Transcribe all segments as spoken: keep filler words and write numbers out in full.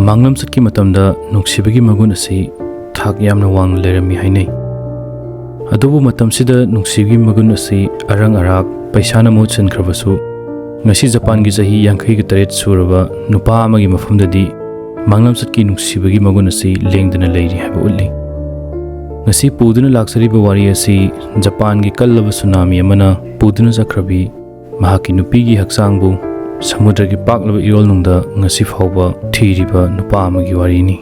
ꯃꯥꯡꯂꯝꯆꯠꯀꯤ ꯃꯇꯝꯗ ꯅꯨꯡꯁꯤꯕꯒꯤ ꯃꯒꯨꯟ ꯑꯁꯤ ꯊꯥꯛ ꯌꯥꯝꯅ ꯋꯥꯡꯅ ꯂꯩꯔꯝꯃꯤ ꯍꯥꯏꯅꯩ꯫ ꯑꯗꯨꯕꯨ ꯃꯇꯝꯁꯤꯗ ꯅꯨꯡꯁꯤꯕꯒꯤ ꯃꯒꯨꯟ ꯑꯁꯤ ꯑꯔꯪ ꯑꯔꯥꯛ, ꯄꯩꯁꯥꯅ ꯃꯍꯨꯠ ꯁꯤꯟꯈ꯭ꯔꯕꯁꯨ, ꯉꯁꯤ ꯖꯄꯥꯟꯒꯤ ꯆꯍꯤ ꯌꯥꯡꯈꯩꯒ ꯇꯔꯦꯠ ꯁꯨꯔꯕ ꯅꯨꯄꯥ ꯑꯃꯒꯤ ꯃꯐꯝꯗꯗꯤ ꯃꯥꯡꯂꯝꯆꯠꯀꯤ ꯅꯨꯡꯁꯤꯕꯒꯤ ꯃꯒꯨꯟ ꯑꯁꯤ ꯂꯦꯡꯗꯅ ꯂꯩꯔꯤ ꯍꯥꯏꯕ ꯎꯠꯂꯤ꯫ ꯉꯁꯤ ꯄꯨꯗꯨꯅ ꯂꯥꯛꯆꯔꯤꯕ ꯋꯥꯔꯤ ꯑꯁꯤ ꯖꯄꯥꯟꯒꯤ ꯀꯜꯂꯕ ꯁꯨꯅꯥꯃꯤ ꯑꯃꯅ ꯄꯨꯗꯨꯅ ꯆꯠꯈ꯭ꯔꯕꯤ ꯃꯍꯥꯛꯀꯤ ꯅꯨꯄꯤꯒꯤ ꯍꯛꯆꯥꯡꯕꯨ ꯁꯃꯨꯗ꯭ꯔꯒꯤ ꯄꯥꯛꯂꯕ ꯏꯔꯣꯜꯅꯨꯡꯗ ꯉꯁꯤ ꯐꯥꯎꯕ ꯊꯤꯔꯤꯕ ꯅꯨꯄꯥ ꯑꯃꯒꯤ ꯋꯥꯔꯤꯅꯤ꯫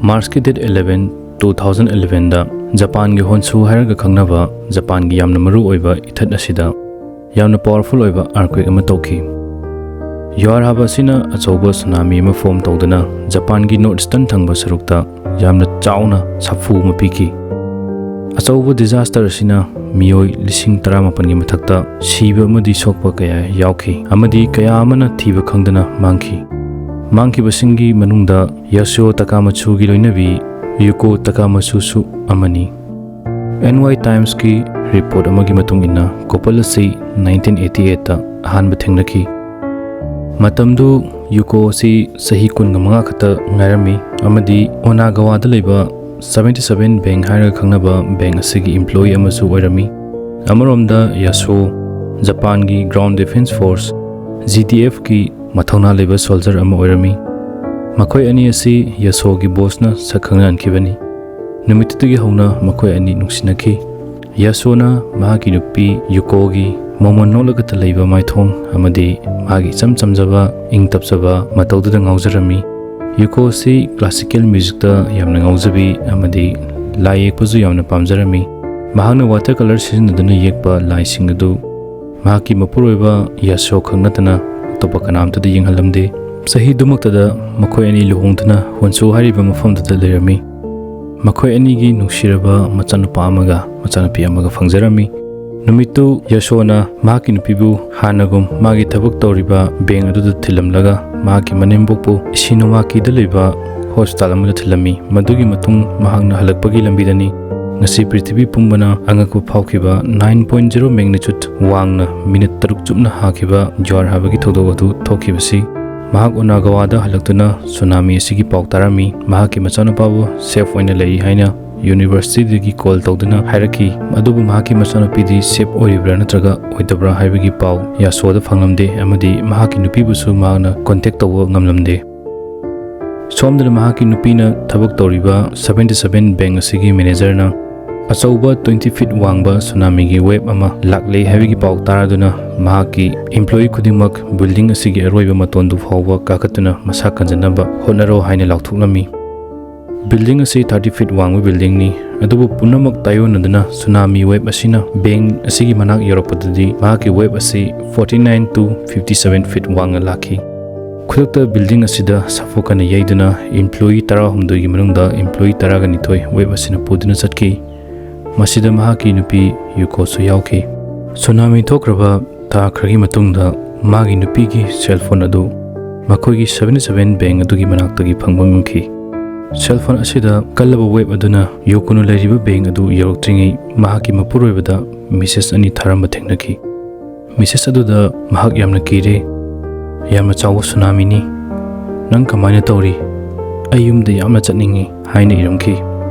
ꯃꯥꯔꯆꯀꯤ date eleven, two thousand elevenꯗ ꯖꯄꯥꯟꯒꯤ ꯍꯣꯟꯁꯨ ꯍꯥꯏꯔꯒ ꯈꯪꯅꯕ ꯖꯄꯥꯟꯒꯤ ꯌꯥꯝꯅ ꯃꯔꯨ ꯑꯣꯏꯕ ꯏꯊꯠ ꯑꯁꯤꯗ ꯌꯥꯝꯅ powerful ꯑꯣꯏꯕ earthquake ꯑꯃ ꯇꯧꯈꯤ꯫ ꯌꯨꯍꯥꯔ ꯍꯥꯕ ꯑꯁꯤꯅ ꯑꯆꯧꯕ ꯁꯨꯅꯥꯃꯤ ꯑꯃ form ꯇꯧꯗꯨꯅ ꯖꯄꯥꯟꯒꯤ north eastern ꯊꯪꯕ ꯁꯔꯨꯛꯇ ꯌꯥꯝꯅ ꯆꯥꯎꯅ ꯁꯥꯐꯨ ꯑꯃ ꯄꯤꯈꯤ꯫ ꯑꯆꯧꯕ disaster ꯑꯁꯤꯅ ꯃꯤꯑꯣꯏ ꯂꯤꯁꯤꯡ ꯇꯔꯥꯃꯥꯄꯟꯒꯤ ꯃꯊꯛꯇ ꯁꯤꯕ ꯑꯃꯗꯤ ꯁꯣꯛꯄ ꯀꯌꯥ ꯌꯥꯎꯈꯤ, ꯑꯃꯗꯤ ꯀꯌꯥ ꯑꯃꯅ ꯊꯤꯕ ꯈꯪꯗꯅ ꯃꯥꯡꯈꯤ꯫ ꯃꯥꯡꯈꯤꯕꯁꯤꯡꯒꯤ ꯃꯅꯨꯡꯗ ꯌꯥꯁꯨꯑꯣ ꯇꯥꯀꯥꯃꯥꯆꯨꯒꯤ ꯂꯣꯏꯅꯕꯤ ꯌꯨꯀꯣ ꯇꯥꯀꯥꯃꯥꯆꯨꯁꯨ ꯑꯃꯅꯤ꯫ N Y Timesꯀꯤ report ꯑꯃꯒꯤ ꯃꯇꯨꯡ ꯏꯟꯅ, couple ꯑꯁꯤ nineteen eighty eightꯇ ꯑꯍꯥꯟꯕ ꯊꯦꯡꯅꯈꯤ꯫ ꯃꯇꯝꯗꯨ ꯌꯨꯀꯣ ꯑꯁꯤ ꯆꯍꯤ ꯀꯨꯟꯒ ꯃꯉꯥ ꯈꯛꯇ ꯉꯥꯏꯔꯝꯃꯤ ꯑꯃꯗꯤ ꯑꯣꯅꯥꯒꯥꯋꯥꯗ ꯂꯩꯕ seventy seven bank ꯍꯥꯏꯔꯒ ꯈꯪꯅꯕ bank ꯑꯁꯤꯒꯤ employee ꯑꯃꯁꯨ ꯑꯣꯏꯔꯝꯃꯤ꯫ ꯑꯃꯔꯣꯝꯗ ꯌꯥꯁꯣ ꯖꯄꯥꯟꯒꯤ Ground Defense Force, G D Fꯀꯤ ꯃꯊꯧꯅꯥ ꯂꯩꯕ soldier ꯑꯃ ꯑꯣꯏꯔꯝꯃꯤ꯫ ꯃꯈꯣꯏ ꯑꯅꯤ ꯑꯁꯤ ꯌꯥꯁꯣꯒꯤ bossꯅ ꯁꯛ ꯈꯪꯅꯍꯟꯈꯤꯕꯅꯤ꯫ ꯅꯨꯃꯤꯠꯇꯨꯗꯒꯤ ꯍꯧꯅ ꯃꯈꯣꯏ ꯑꯅꯤ ꯅꯨꯡꯁꯤꯅꯈꯤ꯫ ꯌꯥꯁꯣꯅ ꯃꯍꯥꯛꯀꯤ ꯅꯨꯄꯤ ꯌꯨꯀꯣꯒꯤ ꯃꯣꯃꯣꯟ ꯅꯣꯛꯂꯒꯇ ꯂꯩꯕ ꯃꯥꯏꯊꯣꯡ ꯑꯃꯗꯤ ꯃꯥꯒꯤ ꯏꯆꯝ ꯆꯝꯖꯕ, ꯏꯪ ꯇꯞꯆꯕ ꯃꯇꯧꯗꯨꯗ ꯉꯥꯎꯖꯔꯝꯃꯤ꯫ ꯌꯨꯀꯣ ꯑꯁꯤ classical musicꯇ ꯌꯥꯝꯅ ꯉꯥꯎꯖꯕꯤ ꯑꯃꯗꯤ ꯂꯥꯏ ꯌꯦꯛꯄꯁꯨ ꯌꯥꯝꯅ ꯄꯥꯝꯖꯔꯝꯃꯤ꯫ ꯃꯍꯥꯛꯅ water colour ꯁꯤꯖꯤꯟꯅꯗꯨꯅ ꯌꯦꯛꯄ ꯂꯥꯏꯁꯤꯡ ꯑꯗꯨ ꯃꯍꯥꯛꯀꯤ ꯃꯄꯨꯔꯣꯏꯕ ꯌꯥꯁꯣ ꯈꯛ ꯅꯠꯇꯅ ꯑꯇꯣꯞꯄ ꯀꯅꯥꯝꯇꯗ ꯌꯦꯡꯍꯜꯂꯝꯗꯦ꯫ ꯆꯍꯤꯗꯨꯃꯛꯇꯗ ꯃꯈꯣꯏ ꯑꯅꯤ ꯂꯨꯍꯣꯡꯗꯨꯅ ꯍꯣꯟꯁꯨ ꯍꯥꯏꯔꯤꯕ ꯃꯐꯝꯗꯨꯗ ꯂꯩꯔꯝꯃꯤ꯫ ꯃꯈꯣꯏ ꯑꯅꯤꯒꯤ ꯅꯨꯡꯁꯤꯔꯕ ꯃꯆꯥꯅꯨꯄꯥ ꯑꯃꯒ ꯃꯆꯥꯅꯨꯄꯤ ꯑꯃꯒ ꯐꯪꯖꯔꯝꯃꯤ꯫ ꯅꯨꯃꯤꯠꯇꯨ ꯌꯥꯁꯣꯅ ꯃꯍꯥꯛꯀꯤ ꯅꯨꯄꯤꯕꯨ ꯍꯥꯟꯅꯒꯨꯝ ꯃꯥꯒꯤ ꯊꯕꯛ ꯇꯧꯔꯤꯕ bank ꯑꯗꯨꯗ ꯊꯤꯜꯂꯝꯂꯒ ꯃꯍꯥꯛꯀꯤ ꯃꯅꯦꯝꯕꯣꯛꯄꯨ ꯏꯁꯤꯅꯣꯃꯥꯀꯤꯗ ꯂꯩꯕ hospital ꯑꯃꯗ ꯊꯤꯜꯂꯝꯃꯤ꯫ ꯃꯗꯨꯒꯤ ꯃꯇꯨꯡ ꯃꯍꯥꯛꯅ ꯍꯜꯂꯛꯄꯒꯤ ꯂꯝꯕꯤꯗꯅꯤ ꯉꯁꯤ ꯄ꯭ꯔꯤꯊꯤꯕꯤ ꯄꯨꯝꯕꯅ ꯑꯉꯛꯄ ꯐꯥꯎꯈꯤꯕ nine point zero magnitude ꯋꯥꯡꯅ ꯃꯤꯅꯤꯠ ꯇꯔꯨꯛ ꯆꯨꯞꯅ ꯍꯥꯈꯤꯕ ꯖ꯭ꯋꯥꯔ ꯍꯥꯏꯕꯒꯤ ꯊꯧꯗꯣꯛ ꯑꯗꯨ ꯊꯣꯛꯈꯤꯕꯁꯤ꯫ ꯃꯍꯥꯛ ꯑꯣꯅꯥꯒꯥꯋꯥꯗ ꯍꯜꯂꯛꯇꯨꯅ ꯁꯨꯅꯥꯃꯤ ꯑꯁꯤꯒꯤ ꯄꯥꯎ ꯇꯥꯔꯝꯃꯤ꯫ ꯃꯍꯥꯛꯀꯤ ꯃꯆꯥꯅꯨꯄꯥꯕꯨ ꯁꯦꯐ ꯑꯣꯏꯅ ꯂꯩꯔꯤ ꯍꯥꯏꯅ ꯌꯨꯅꯤꯚꯔꯁꯤꯇꯤꯗꯒꯤ ꯀꯣꯜ ꯇꯧꯗꯨꯅ ꯍꯥꯏꯔꯛꯈꯤ꯫ ꯑꯗꯨꯕꯨ ꯃꯍꯥꯛꯀꯤ ꯃꯆꯥꯅꯨꯄꯤꯗꯤ ꯁꯦꯐ ꯑꯣꯏꯔꯤꯕ꯭ꯔꯥ ꯅꯠꯇ꯭ꯔꯒ ꯑꯣꯏꯗꯕ꯭ꯔꯥ ꯍꯥꯏꯕꯒꯤ ꯄꯥꯎ ꯌꯥꯁꯣꯗ ꯐꯪꯂꯝꯗꯦ, ꯑꯃꯗꯤ ꯃꯍꯥꯛꯀꯤ ꯅꯨꯄꯤꯕꯨꯁꯨ ꯃꯍꯥꯛꯅ ꯀꯣꯟꯇꯦꯛ ꯇꯧꯕ ꯉꯝꯂꯝꯗꯦ꯫ ꯁꯣꯝꯗꯅ ꯃꯍꯥꯛꯀꯤ ꯅꯨꯄꯤꯅ ꯊꯕꯛ ꯇꯧꯔꯤꯕ seventy seven bank ꯑꯁꯤꯒꯤ ꯃꯦꯅꯦꯖꯔꯅ ꯑꯆꯧꯕ twenty feet ꯋꯥꯡꯕ ꯁꯨꯅꯥꯃꯤꯒꯤ ꯋꯦꯕ ꯑꯃ ꯂꯥꯛꯂꯦ ꯍꯥꯏꯕꯒꯤ ꯄꯥꯎ ꯇꯥꯔꯗꯨꯅ ꯃꯍꯥꯛꯀꯤ employee ꯈꯨꯗꯤꯡꯃꯛ ꯕꯤꯜꯗꯤꯡ ꯑꯁꯤꯒꯤ ꯑꯔꯣꯏꯕ ꯃꯇꯣꯟꯗꯨ ꯐꯥꯎꯕ ꯀꯥꯈꯠꯇꯨꯅ ꯃꯁꯥ ꯀꯟꯖꯅꯕ ꯍꯣꯠꯅꯔꯣ ꯍꯥꯏꯅ ꯂꯥꯎꯊꯣꯛꯂꯝꯃꯤ꯫ ꯕꯤꯜꯗꯤꯡ ꯑꯁꯤ thirty feet ꯋꯥꯡꯕ ꯕꯤꯜꯗꯤꯡꯅꯤ, ꯑꯗꯨꯕꯨ ꯄꯨꯝꯅꯃꯛ ꯇꯥꯏꯑꯣꯟꯅꯗꯨꯅ ꯁꯨꯅꯥꯃꯤ ꯋꯦꯕ ꯑꯁꯤꯅ ꯕꯦꯡ ꯑꯁꯤꯒꯤ ꯃꯅꯥꯛ ꯌꯧꯔꯛꯄꯗꯗꯤ ꯃꯍꯥꯛꯀꯤ ꯋꯦꯕ ꯑꯁꯤ forty nine to fifty seven feet ꯋꯥꯡꯅ ꯂꯥꯛꯈꯤ꯫ ꯈꯨꯗꯛꯇ ꯕꯤꯜꯗꯤꯡ ꯑꯁꯤꯗ ꯁꯥꯐꯨ ꯀꯟꯅ ꯌꯩꯗꯨꯅ employee ꯇꯔꯥꯍꯨꯝꯗꯣꯏꯒꯤ ꯃꯅꯨꯡꯗ employee ꯇꯔꯥꯒ ꯅꯤꯊꯣꯏ ꯋꯦꯕ ꯑꯁꯤꯅ ꯄꯨꯗꯨꯅ ꯆꯠꯈꯤ꯫ ꯃꯁꯤꯗ ꯃꯍꯥꯛꯀꯤ ꯅꯨꯄꯤ ꯌꯨꯀꯣꯁꯨ ꯌꯥꯎꯈꯤ꯫ ꯁꯨꯅꯥꯃꯤ ꯊꯣꯛꯈ꯭ꯔꯕ ꯊꯥ ꯈꯔꯒꯤ ꯃꯇꯨꯡꯗ ꯃꯥꯒꯤ ꯅꯨꯄꯤꯒꯤ ꯁꯦꯜ ꯐꯣꯟ ꯑꯗꯨ ꯃꯈꯣꯏꯒꯤ seventy seven bank ꯑꯗꯨꯒꯤ ꯃꯅꯥꯛꯇꯒꯤ ꯐꯪꯕ ꯉꯝꯈꯤ꯫ ꯁꯦꯜ ꯐꯣꯟ ꯑꯁꯤꯗ ꯀꯜꯂꯕ ꯋꯦꯕ ꯑꯗꯨꯅ ꯌꯨꯀꯣꯅ ꯂꯩꯔꯤꯕ ꯕꯦꯡ ꯑꯗꯨ ꯌꯧꯔꯛꯇ꯭ꯔꯤꯉꯩ ꯃꯍꯥꯛꯀꯤ ꯃꯄꯨꯔꯣꯏꯕꯗ ꯃꯦꯁꯦꯖ ꯑꯅꯤ ꯊꯥꯔꯝꯕ ꯊꯦꯡꯅꯈꯤ꯫ ꯃꯦꯁꯦꯖ ꯑꯗꯨꯗ ꯃꯍꯥꯛ ꯌꯥꯝꯅ ꯀꯤꯔꯦ, "ꯌꯥꯝꯅ ꯆꯥꯎꯕ ꯁꯨꯅꯥꯃꯤꯅꯤ꯫ ꯅꯪ ꯀꯃꯥꯏꯅ ꯇꯧꯔꯤ? ꯑꯩ ꯌꯨꯝꯗ ꯌꯥꯝꯅ ꯆꯠꯅꯤꯡꯏ" ꯍꯥꯏꯅ ꯏꯔꯝꯈꯤ꯫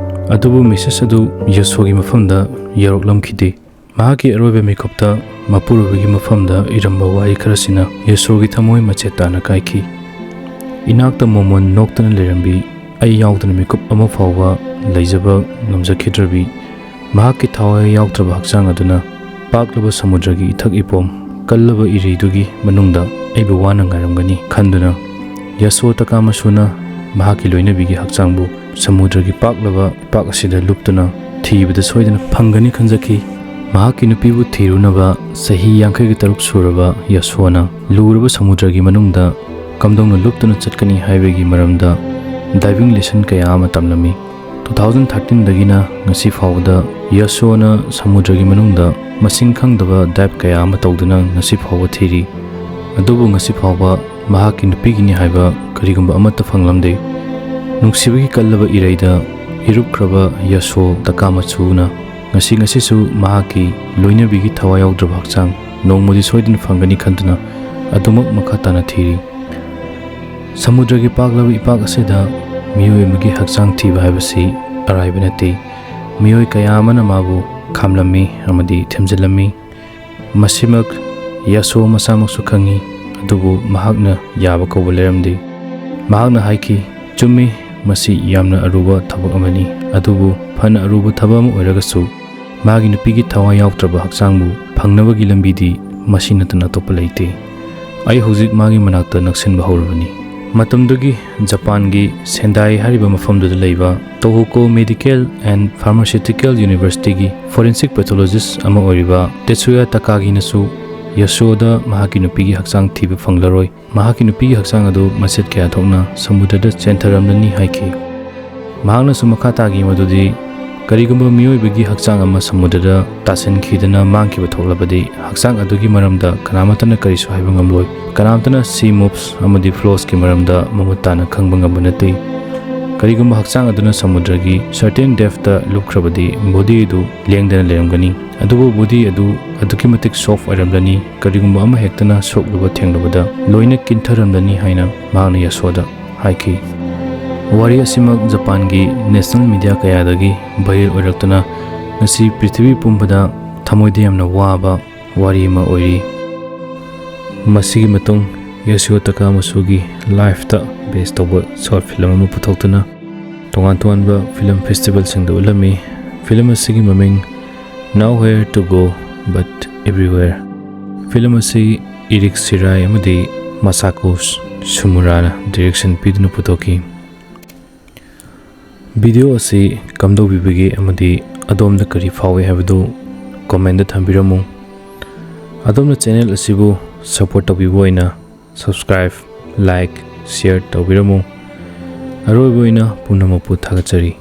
ꯑꯗꯨꯕꯨ ꯃꯦꯁꯦꯖ ꯑꯗꯨ ꯌꯦꯁꯨꯒꯤ ꯃꯐꯝꯗ ꯌꯧꯔꯛꯂꯝꯈꯤꯗꯦ꯫ ꯃꯍꯥꯛꯀꯤ ꯑꯔꯣꯏꯕ ꯃꯤꯀꯨꯞꯇ ꯃꯄꯨꯔꯣꯏꯕꯒꯤ ꯃꯐꯝꯗ ꯏꯔꯝꯕ ꯋꯥꯍꯩ ꯈꯔꯁꯤꯅ ꯌꯦꯁꯨꯒꯤ ꯊꯃꯣꯏ ꯃꯆꯦꯠ ꯇꯥꯅ ꯀꯥꯏꯈꯤ꯫ ꯏꯅꯥꯛꯇ ꯃꯣꯃꯣꯟ ꯅꯣꯛꯇꯅ ꯂꯩꯔꯝꯕꯤ, ꯑꯩ ꯌꯥꯎꯗꯅ ꯃꯤꯀꯨꯞ ꯑꯃ ꯐꯥꯎꯕ ꯂꯩꯖꯕ ꯉꯝꯖꯈꯤꯗ꯭ꯔꯕꯤ ꯃꯍꯥꯛꯀꯤ ꯊꯋꯥꯏ ꯌꯥꯎꯗ꯭ꯔꯕ ꯍꯛꯆꯥꯡ ꯑꯗꯨꯅ ꯄꯥꯛꯂꯕ ꯁꯃꯨꯗ꯭ꯔꯒꯤ ꯏꯊꯛ ꯏꯄꯣꯝ, ꯀꯜꯂꯕ ꯏꯔꯩꯗꯨꯒꯤ ꯃꯅꯨꯡꯗ ꯑꯩꯕꯨ ꯋꯥꯅ ꯉꯥꯏꯔꯝꯒꯅꯤ ꯈꯟꯗꯨꯅ, ꯌꯥꯁꯨꯑꯣ ꯇꯥꯀꯥꯃꯥꯁꯨꯅ ꯃꯍꯥꯛꯀꯤ ꯂꯣꯏꯅꯕꯤꯒꯤ ꯍꯛꯆꯥꯡꯕꯨ ꯁꯃꯨꯗ꯭ꯔꯒꯤ ꯄꯥꯛꯂꯕ ꯏꯄꯥꯛ ꯑꯁꯤꯗ ꯂꯨꯞꯇꯨꯅ ꯊꯤꯕꯗ ꯁꯣꯏꯗꯅ ꯐꯪꯒꯅꯤ ꯈꯟꯖꯈꯤ꯫ ꯃꯍꯥꯛꯀꯤ ꯅꯨꯄꯤꯕꯨ ꯊꯤꯔꯨꯅꯕ ꯆꯍꯤ ꯌꯥꯡꯈꯩꯒ ꯇꯔꯨꯛ ꯁꯨꯔꯕ ꯌꯥꯁꯨꯑꯣꯅ ꯂꯨꯔꯕ ꯁꯃꯨꯗ꯭ꯔꯒꯤ ꯃꯅꯨꯡꯗ ꯀꯝꯗꯧꯅ ꯂꯨꯞꯇꯨꯅ ꯆꯠꯀꯅꯤ ꯍꯥꯏꯕꯒꯤ ꯃꯔꯝꯗ diving lesson ꯀꯌꯥ ꯑꯃ ꯇꯝꯂꯝꯃꯤ꯫ Two thousand thirteen ꯗꯒꯤꯅ ꯉꯁꯤ ꯐꯥꯎꯕꯗ ꯌꯥꯁꯨꯑꯣꯅ ꯁꯃꯨꯗ꯭ꯔꯒꯤ ꯃꯅꯨꯡꯗ ꯃꯁꯤꯡ ꯈꯪꯗꯕ dive ꯀꯌꯥ ꯑꯃ ꯇꯧꯗꯨꯅ ꯉꯁꯤ ꯐꯥꯎꯕ ꯊꯤꯔꯤ꯫ ꯑꯗꯨꯕꯨ ꯉꯁꯤ ꯐꯥꯎꯕ ꯃꯍꯥꯛꯀꯤ ꯅꯨꯄꯤꯒꯤꯅꯤ ꯍꯥꯏꯕ ꯀꯔꯤꯒꯨꯝꯕ ꯑꯃꯠꯇ ꯐꯪꯂꯝꯗꯦ꯫ ꯅꯨꯡꯁꯤꯕꯒꯤ ꯀꯜꯂꯕ ꯏꯔꯩꯗ ꯏꯔꯨꯞꯈ꯭ꯔꯕ ꯌꯥꯁꯣ ꯇꯀꯥꯃꯥꯁꯨꯅ ꯉꯁꯤ ꯉꯁꯤꯁꯨ ꯃꯍꯥꯛꯀꯤ ꯂꯣꯏꯅꯕꯤꯒꯤ ꯊꯋꯥꯏ ꯌꯥꯎꯗ꯭ꯔꯕ ꯍꯛꯆꯥꯡ ꯅꯣꯡꯃꯗꯤ ꯁꯣꯏꯗꯅ ꯐꯪꯒꯅꯤ ꯈꯟꯗꯨꯅ ꯑꯗꯨꯃꯛ ꯃꯈꯥ ꯇꯥꯅ ꯊꯤꯔꯤ꯫ ꯁꯃꯨꯗ꯭ꯔꯒꯤ ꯄꯥꯛꯂꯕ ꯏꯄꯥꯛ ꯑꯁꯤꯗ ꯃꯤꯑꯣꯏ ꯑꯃꯒꯤ ꯍꯛꯆꯥꯡ ꯊꯤꯕ ꯍꯥꯏꯕꯁꯤ ꯑꯔꯥꯏꯕ ꯅꯠꯇꯦ꯫ ꯃꯤꯑꯣꯏ ꯀꯌꯥ ꯑꯃꯅ ꯃꯥꯕꯨ ꯈꯥꯝꯂꯝꯃꯤ ꯑꯃꯗꯤ ꯊꯦꯝꯖꯤꯜꯂꯝꯃꯤ꯫ ꯃꯁꯤꯃꯛ ꯌꯥꯁꯣ ꯃꯁꯥꯃꯛꯁꯨ ꯈꯪꯏ, ꯑꯗꯨꯕꯨ ꯃꯍꯥꯛꯅ ꯌꯥꯕ ꯀꯧꯕ ꯂꯩꯔꯝꯗꯦ꯫ ꯃꯍꯥꯛꯅ ꯍꯥꯏꯈꯤ, "ꯆꯨꯝꯃꯤ, ꯃꯁꯤ ꯌꯥꯝꯅ ꯑꯔꯨꯕ ꯊꯕꯛ ꯑꯃꯅꯤ, ꯑꯗꯨꯕꯨ ꯐꯅ ꯑꯔꯨꯕ ꯊꯕꯛ ꯑꯃ ꯑꯣꯏꯔꯒꯁꯨ ꯃꯥꯒꯤ ꯅꯨꯄꯤꯒꯤ ꯊꯋꯥꯏ ꯌꯥꯎꯗ꯭ꯔꯕ ꯍꯛꯆꯥꯡꯕꯨ ꯐꯪꯅꯕꯒꯤ ꯂꯝꯕꯤꯗꯤ ꯃꯁꯤ ꯅꯠꯇꯅ ꯑꯇꯣꯞꯄ ꯂꯩꯇꯦ꯫ ꯑꯩ ꯍꯧꯖꯤꯛ ꯃꯥꯒꯤ ꯃꯅꯥꯛꯇ ꯅꯛꯁꯤꯟꯕ ꯍꯧꯔꯕꯅꯤ"꯫ ꯃꯇꯝꯗꯨꯒꯤ ꯖꯄꯥꯟꯒꯤ ꯁꯦꯟꯗꯥꯏ ꯍꯥꯏꯔꯤꯕ ꯃꯐꯝꯗꯨꯗ ꯂꯩꯕ ꯇꯣꯍꯣꯀꯣ Medical and Pharmaceutical Universityꯒꯤ forensic pathologist ꯑꯃ ꯑꯣꯏꯔꯤꯕ ꯇꯦꯠꯁꯨꯌꯥ ꯇꯀꯥꯒꯤꯅꯁꯨ ꯌꯥꯁꯣꯗ ꯃꯍꯥꯛꯀꯤ ꯅꯨꯄꯤꯒꯤ ꯍꯛꯆꯥꯡ ꯊꯤꯕ ꯐꯪꯂꯔꯣꯏ, ꯃꯍꯥꯛꯀꯤ ꯅꯨꯄꯤꯒꯤ ꯍꯛꯆꯥꯡ ꯑꯗꯨ ꯃꯆꯦꯠ ꯀꯌꯥ ꯊꯣꯛꯅ ꯁꯃꯨꯗ꯭ꯔꯗ ꯆꯦꯟꯊꯔꯝꯂꯅꯤ ꯍꯥꯏꯈꯤ꯫ ꯃꯍꯥꯛꯅꯁꯨ ꯃꯈꯥ ꯇꯥꯈꯤ ꯃꯗꯨꯗꯤ, ꯀꯔꯤꯒꯨꯝꯕ ꯃꯤꯑꯣꯏꯕꯒꯤ ꯍꯛꯆꯥꯡ ꯑꯃ ꯁꯃꯨꯗ꯭ꯔꯗ ꯇꯥꯁꯤꯟꯈꯤꯗꯅ ꯃꯥꯡꯈꯤꯕ ꯊꯣꯛꯂꯕꯗꯤ, ꯍꯛꯆꯥꯡ ꯑꯗꯨꯒꯤ ꯃꯔꯝꯗ ꯀꯅꯥꯃꯠꯇꯅ ꯀꯔꯤꯁꯨ ꯍꯥꯏꯕ ꯉꯝꯂꯣꯏ꯫ ꯀꯅꯥꯃꯠꯇꯅ sea moths ꯑꯃꯗꯤ floatsꯀꯤ ꯃꯔꯝꯗ ꯃꯃꯨꯠ ꯇꯥꯅ ꯈꯪꯕ ꯉꯝꯕ ꯅꯠꯇꯦ꯫ ꯀꯔꯤꯒꯨꯝꯕ ꯍꯛꯆꯥꯡ ꯑꯗꯨꯅ ꯁꯃꯨꯗ꯭ꯔꯒꯤ certain depthꯇ ꯂꯨꯞꯈ꯭ꯔꯕꯗꯤ, body ꯑꯗꯨ ꯂꯦꯡꯗꯅ ꯂꯩꯔꯝꯒꯅꯤ, ꯑꯗꯨꯕꯨ body ꯑꯗꯨ ꯑꯗꯨꯛꯀꯤ ꯃꯇꯤꯛ soft ꯑꯣꯏꯔꯝꯂꯅꯤ, ꯀꯔꯤꯒꯨꯝꯕ ꯑꯃ ꯍꯦꯛꯇꯅ ꯁꯣꯛꯂꯨꯕ ꯊꯦꯡꯂꯨꯕꯗ ꯂꯣꯏꯅ ꯀꯤꯟꯊꯔꯝꯂꯅꯤ ꯍꯥꯏꯅ ꯃꯍꯥꯛꯅ ꯌꯥꯁꯣꯗ ꯍꯥꯏꯈꯤ꯫ ꯋꯥꯔꯤ ꯑꯁꯤꯃꯛ ꯖꯄꯥꯟꯒꯤ national media ꯀꯌꯥꯗꯒꯤ viral ꯑꯣꯏꯔꯛꯇꯨꯅ ꯉꯁꯤ ꯄ꯭ꯔꯤꯊꯤꯕꯤ ꯄꯨꯝꯕꯗ ꯊꯃꯣꯏꯗ ꯌꯥꯝꯅ ꯋꯥꯕ ꯋꯥꯔꯤ ꯑꯃ ꯑꯣꯏꯔꯤ꯫ ꯃꯁꯤꯒꯤ ꯃꯇꯨꯡ ꯌꯥꯁꯨꯑꯣ ꯇꯀꯥꯃꯥꯁꯨꯒꯤ lifeꯇ base ꯇꯧꯕ short film ꯑꯃ ꯄꯨꯊꯣꯛꯇꯨꯅ ꯇꯣꯉꯥꯟ ꯇꯣꯉꯥꯟꯕ film festivalꯁꯤꯡꯗ ꯎꯠꯂꯝꯃꯤ꯫ Film ꯑꯁꯤꯒꯤ ꯃꯃꯤꯡ Nowhere to Go But Everywhere꯫ Film ꯑꯁꯤ ꯏꯔꯤꯛ ꯁꯤꯔꯥꯏ ꯑꯃꯗꯤ ꯃꯁꯥꯀꯣ ꯁꯨꯃꯨꯔꯥꯅ direction ꯄꯤꯗꯨꯅ ꯄꯨꯊꯣꯛꯈꯤ꯫ Video ꯑꯁꯤ ꯀꯝꯗꯧꯕꯤꯕꯒꯦ ꯑꯃꯗꯤ ꯑꯗꯣꯝꯗ ꯀꯔꯤ ꯐꯥꯎꯏ ꯍꯥꯏꯕꯗꯨ commentꯗ ꯊꯝꯕꯤꯔꯝꯃꯨ꯫ ꯑꯗꯣꯝꯅ channel ꯑꯁꯤꯕꯨ support ꯇꯧꯕꯤꯕ ꯑꯣꯏꯅ subscribe, like, share ꯇꯧꯕꯤꯔꯝꯃꯨ꯫ ꯑꯔꯣꯏꯕ ꯑꯣꯏꯅ ꯄꯨꯝꯅꯃꯛꯄꯨ ꯊꯥꯒꯠꯆꯔꯤ꯫